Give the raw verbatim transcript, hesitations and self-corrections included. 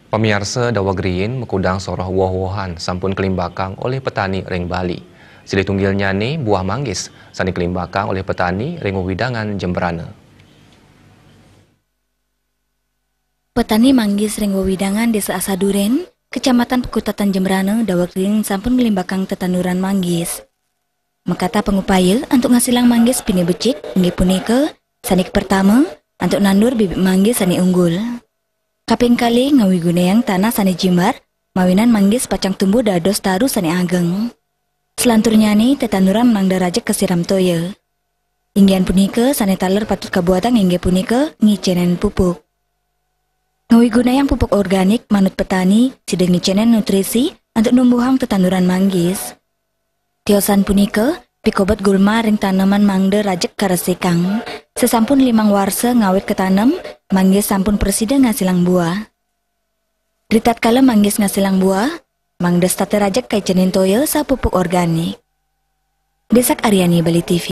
Pamiarsa, daweg riin makudang soroh woh-wohan sampun kalimbakang olih petani ring Bali. Silih tunggilnyane buah manggis sane kalimbakang olih petani ring wewidangan Jembrana. Petani manggis ring wewidangan Desa Asaduren, Kecamatan Pekutatan Jembrana, daweg riin sampun nglimbakang tetanduran manggis. Makatah pangupaya antuk ngasilang manggis pinih becik, inggih punika, sane kapertama, antuk nandur bibit manggis sane unggul. Kaping kalih, ngawigunayang tanah sane jimbar, mawinan manggis pacang tumbuh dados taru sane ageng. Salanturnyane, tetanduran mangda rajeg kasiram toya. Inggihan punika sane taler patut kabuatang inggih punika ngicenen pupuk. Ngawigunayang pupuk organik manut petani, sida ngicenen nutrisi antuk numbuhang tetanduran manggis. Tiosan punika pikobet gulma ring taneman mangda rajeg karesikang. Sasampun limang warsa ngawit katanem, manggis sampun prasida ngasilang buah. Ritatkala manggis ngasilang buah, mangda setata rajeg kaicenin toya saha pupuk organik. Desak Aryani, Bali T V.